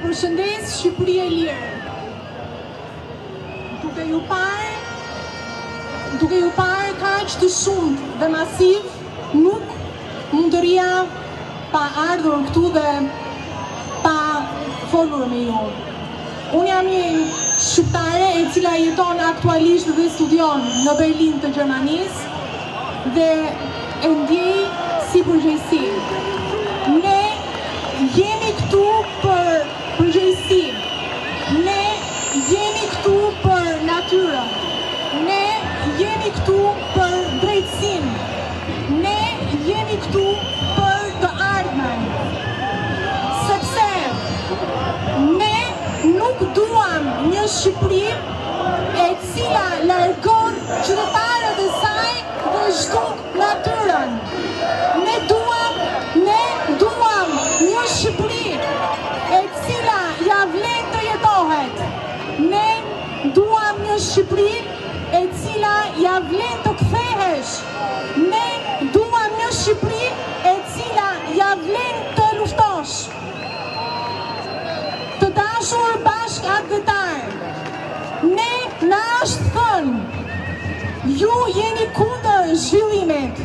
përshëndes Shqipëri e lirë. Duke ju parë, duke ju parë kaq të shumtë dhe masiv, nuk mund të rrija pa ardhur këtu dhe pa folur me ju. Unë jam një shqiptare e cila jeton aktualisht dhe studion në Berlin të Gjermanisë dhe e ndjej si përgjegjësi. Ne jemi këtu për përgjegjësi. Ne jemi këtu për natyrën. Ne jemi këtu për drejtësinë. Ne jemi këtu për të ardhmen. Sepse ne nuk duam një Shqipëri e cila largon qytetarët e saj dhe zhduk natyrën. Ne duam, ne duam një Shqipëri e cila ia vlen të jetohet. Ne duam një Shqipëri e cila ia vlen të kthehesh. Ne duam një Shqipëri e cila ia vlen të luftosh. Të dashur bashkatdhetarë, ne na është thënë, ju jeni kundër zhvillimit,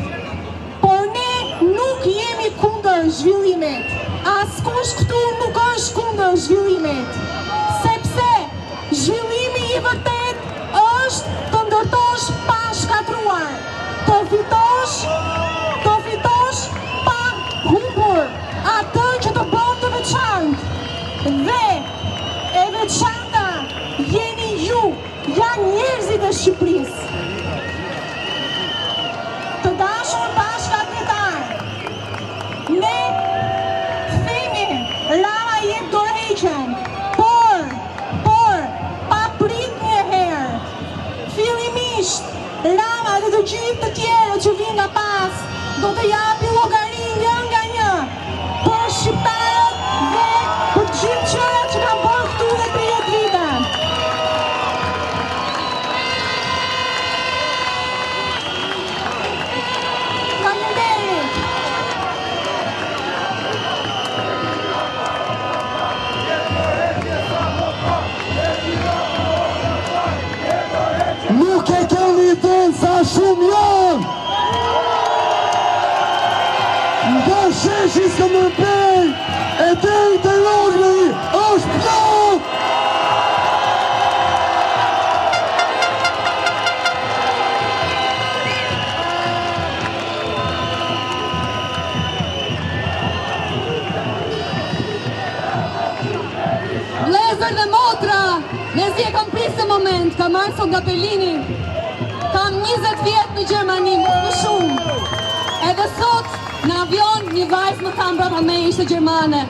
por ne nuk jemi kundër zhvillimit. Askush këtu nuk është kundër zhvillimit, sepse Zhvillimi i vërtetë është të ndërtosh pa shkatërruar, të fitosh, të fitosh pa humbur atë që të bën të veçantë. Dhe e veçanta jeni ju, janë njerëzit e Shqipërisë. Të dashur bashkatdhetarë, ne themi Rama jep dorëheqjen, por Por, pa prit një herë, fillimisht, Rama dhe të gjithë të tjerët që vijnë nga pas, do të japin llogari një nga një për shqiptarët dhe për të gjithë gjërat që kanë bërë këtu në 30 vite. Faleminderit! Nuk e keni idenë sa shumë janë! Nga sheshi Skënderbej e deri te Rogner është plot! Vllezër dhe motra, mezi e kam prit këtë moment, kam ardhur sot nga Berlini. Kam 20 vjet në Gjermani, mos më shumë. Edhe sot, në avion, një vajzë më tha mbrapa meje ishte gjermane.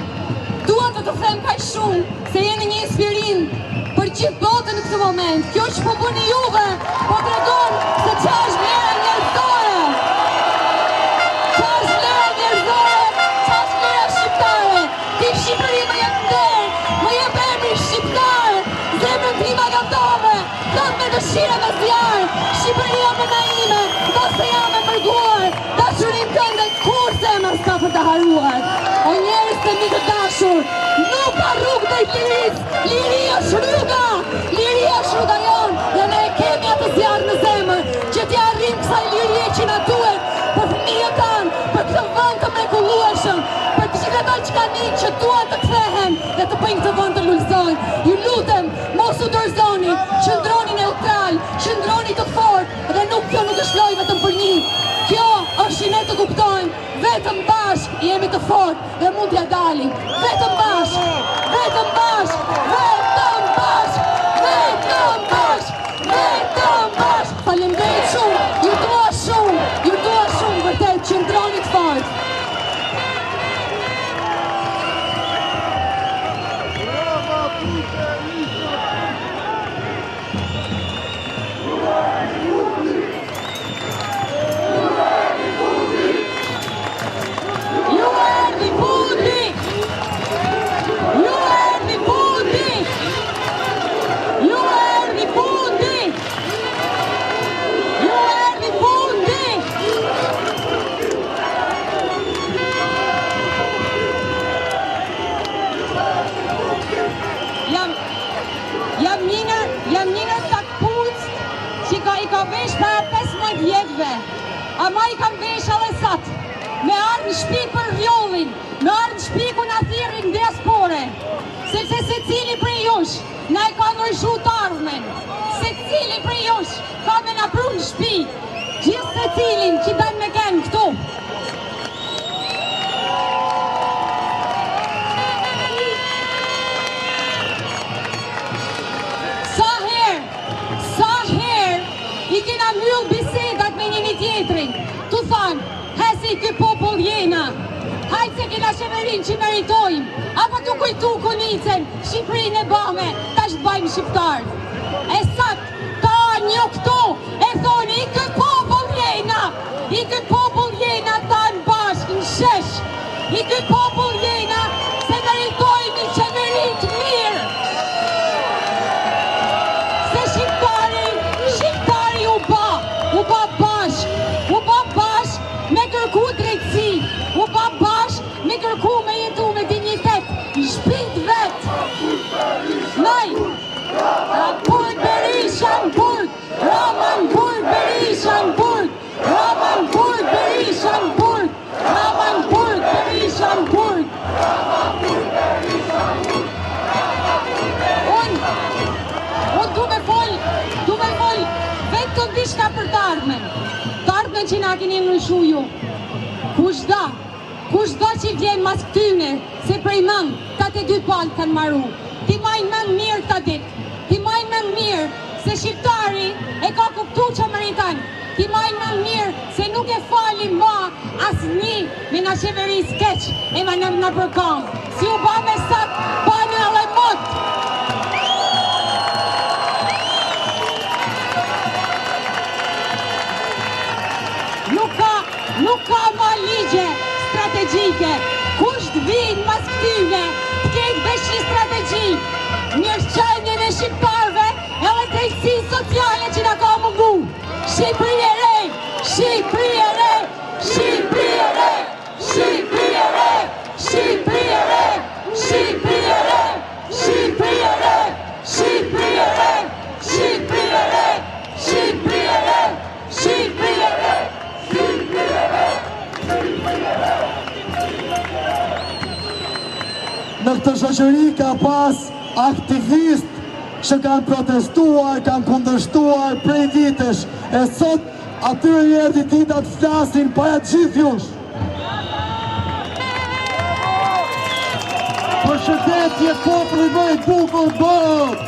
Dua të të them kaq shumë, se jeni një inspirim për gjithë botën në këtë moment. Kjo që po bëni juve, po tregon se ça është vlera njerëzore. Ça është vlera njerëzore, ça është vlera shqiptare. Ti Shqipëri më jep nder, më jep emrin shqiptar, zemrën time gatove, plot me dëshira me zjarr, Shqipëria nëna ime, ndonëse jam e mërguar, dashurinë tënde kurrë zemra s'ka për ta harruar. O njerëz të mi të dashur, nuk ka rrugë drejt lirisë, liria është rruga, liria është rruga jonë, dhe ne e kemi atë zjarr në zemër, që t'ia arrijmë kësaj lirie që na duhet, për fëmijët tanë, për këtë vend të mrekullueshëm, për të gjithë ata që kanë ikë që duan të kthehen dhe të bëjnë këtë vend të lulëzojë. Ju lutem, mos u dorëzoni, qëndroni neutral, qëndroni të fortë dhe nuk kjo nuk është lojë vetëm për një. Kjo është që ne të kuptojmë, vetëm bashkë jemi të fortë dhe mund t'ia dalim. Vetëm bashkë, vetëm bashkë, vetëm bashkë, vetëm bashkë, vetëm bashkë. Faleminderit shumë, ju dua shumë, ju dua shumë vërtet, qëndroni të fortë. Ju erdhi fundi! Ju erdhi fundi! Ju erdhi fundi! Ama i kam vesh edhe sot. Me ardhë në shpi për Rrjollin, me ardhë në shpi ku na thirrin diaspore. Sepse secili prej jush na e ka ndryshu të ardhmen. Secili prej jush ka me na pru në shpi. Gjithë secilin që don me kenë këtu. Sa herë, sa herë i kena mbyll bisedat me njëni tjetrin, tu thanë, he si ky popull jena, hajt se kena qeverinë që meritojmë, apo tu kujtu Konicën, Shqipërinë e bame, tash të bajmë shqiptarët. E sot, tanë ju këtu, e thoni, i ky popull jena, i ky popull jena tanë bashkë në shesh, i ky popull jena se meritojmë një qeveri të mirë. Se shqiptari, shqiptari u ba, u ba bashkë, u ba bashkë me kërku drejtësi, u ba bashkë me kërku me jetu me dinjitet, në shpi t'vet. Naj, burg Berisha në burg, Rama në burg, Berisha në burg, Rama në burg, Berisha në burg, Rama në burg, Berisha në burg. Unë, unë du me fol, du me fol vetëm diçka për të ardhmen. Të ardhmen që na keni ndryshu ju. Kush do, kush do që vjen mas këtyne, se prej mend, ta të dy palë kanë maru. T'i majnë mend mirë këta ditë, t'i majnë mend mirë se shqiptari e ka kuptu që meriton. T'i majnë mend mirë se nuk e falim ma asnjë me na qeveris keq e ma në nëpërkam. Si u ba me sot, bane edhe mot. Nuk ka, nuk ka ma ligje strategjike. Kush të vinë mas këtyne, të ketë veç një strategji, mirëqenien e shqiptarëve edhe drejtësi sociale që na ka mungu. Shqipëri e re, Shqipëri e re, Shqipëri e re, Shqipëri e re, Shqipëri e re, Shqipëri e re, Shqipëri e re, Shqipëri e re, Shqipëri e re, Shqipëri e re, Shqipëri e re, Shqipëri e re, Shqipëri e re. Në këtë shoqëri ka pas aktivist që kanë protestuar, kanë kundërshtuar prej vitesh, e sot atyre i erdhi dita të flasin para gjithë jush. Përshëndetje populli më i bukur n'botë!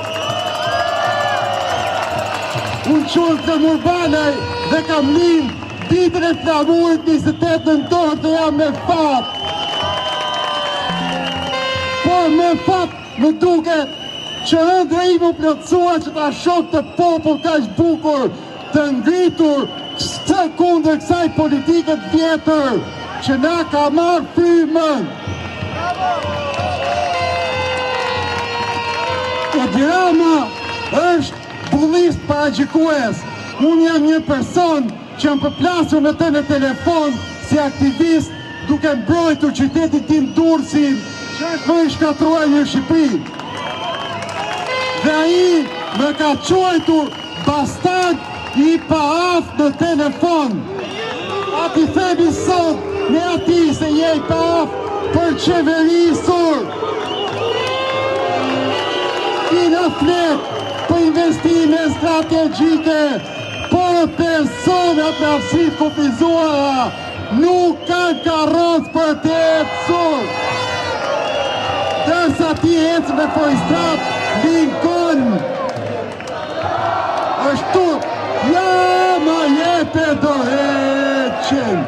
Unë quhem Flamur Banaj dhe kam lind ditën e flamurit 28 nëntor dhe jam me fat. Por me fat më duket që ëndrra ime u plotësua që ta shoh këtë popull kaq bukur të ngritur së kundër kësaj politike të vjetër që na ka marrë frymën. Edi Rama është bullist paragjykues. Unë jam një person që jam përplasur me të në telefon si aktivist duke mbrojtur qytetin tim Durrësin, që është më i shkatërruar në Shqipëri. Dhe ai më ka quajtur bastard i paaftë në telefon. A t'i themi sot ne atij se je i paaftë për qeverisur. Ti na flet për investime strategjike, por personat me aftësi të kufizuara nuk kanë karrocë për të ecur. Ndërsa ti ecë me fuoristradë Lincoln. Është turp, Rama jepe dorëheqjen.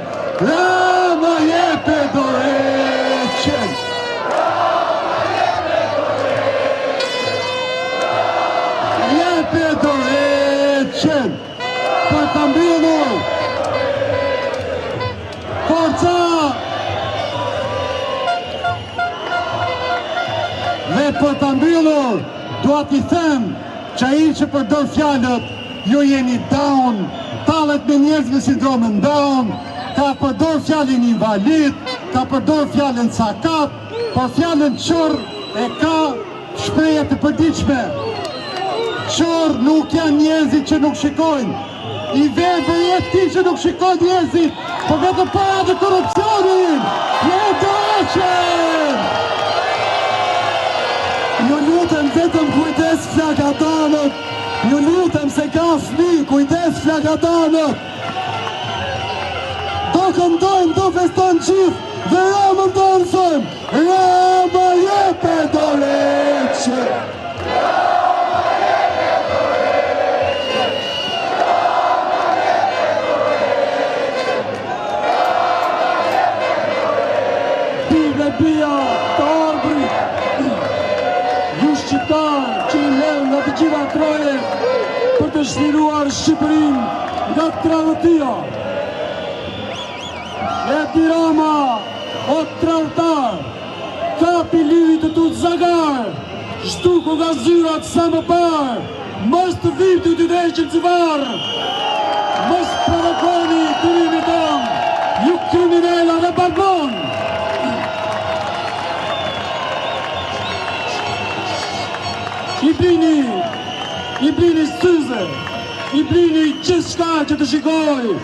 Rama jepe dorëheqjen. Jepe dorëheqjen. Për ta mbyllur. Forca! Dhe për ta mbyllur, dua t'i them që ai që përdor fjalët, ju jeni down, tallet me njerëz me sindromën down, ka përdor fjalën invalid, ka përdor fjalën sakat, por fjalën qorr e ka shprehje të përditshme. Qorr nuk janë njerëzit që nuk shikojnë. I verbër je ti që nuk shikon njerëzit, po vetëm para dhe korrupsionin! Jep dorëheqjen! Ju lutem vetëm kujdes flakadanët! Ju lutem se ka fmi, kujdes flakadanët! Do këndojmë, do festojmë gjithë dhe Ramën do rrëzojmë! Rama jepe dorëheqjen! Bij dhe bija të Arbrit, ju shqiptarë që jeni mbledhur nga të gjitha trojet për të çliruar Shqipërinë nga tradhtia. Edi Rama, o tradhtar, Kapi lirit të tu zagarë, zhduku nga zyrat sa më parë, mos të vijmë të të heqim civar, mos provokoni durimin tonë, ju kriminela dhe barbon. I blini, i blini syze, i blini gjithçka që të shikojë,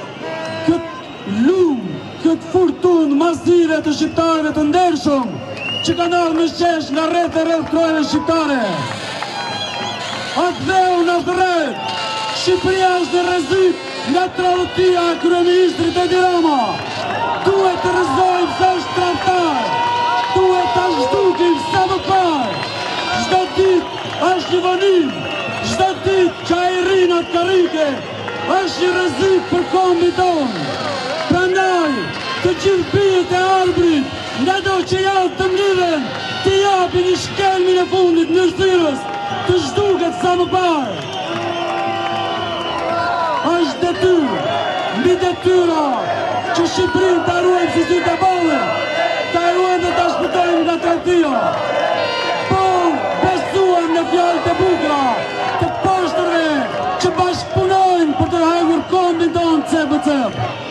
këtë Lumë, këtë furtunë masive të shqiptarëve të ndershëm që kanë ardhur në shesh nga rreth e rreth trojeve shqiptare. Atdheu na thërret, Shqipëria është në rrezik nga tradhtia e kryeministrit Edi Rama. Duhet të rrëzojmë se është tradhtar. Duhet ta zhdukim sa më parë. Çdo ditë është një vonim. Çdo ditë që ai rri në atë karrike Është një rrezik për kombin tonë. Prandaj, të gjithë bijtë e Arbrit, ngado që janë të mblidhen, t'i japin një shkelmin e fundit ndyrësirës, të zhduket sa më parë. Është detyrë, mbi detyra, që Shqipërinë ta ruajmë si sytë e ballit, ta ruajmë dhe ta shpëtojmë nga tradhtia. Po, besuam në fjalët e bukura, të poshtërve që bashkëpunojnë për të hëngur kombin tonë cep më cep.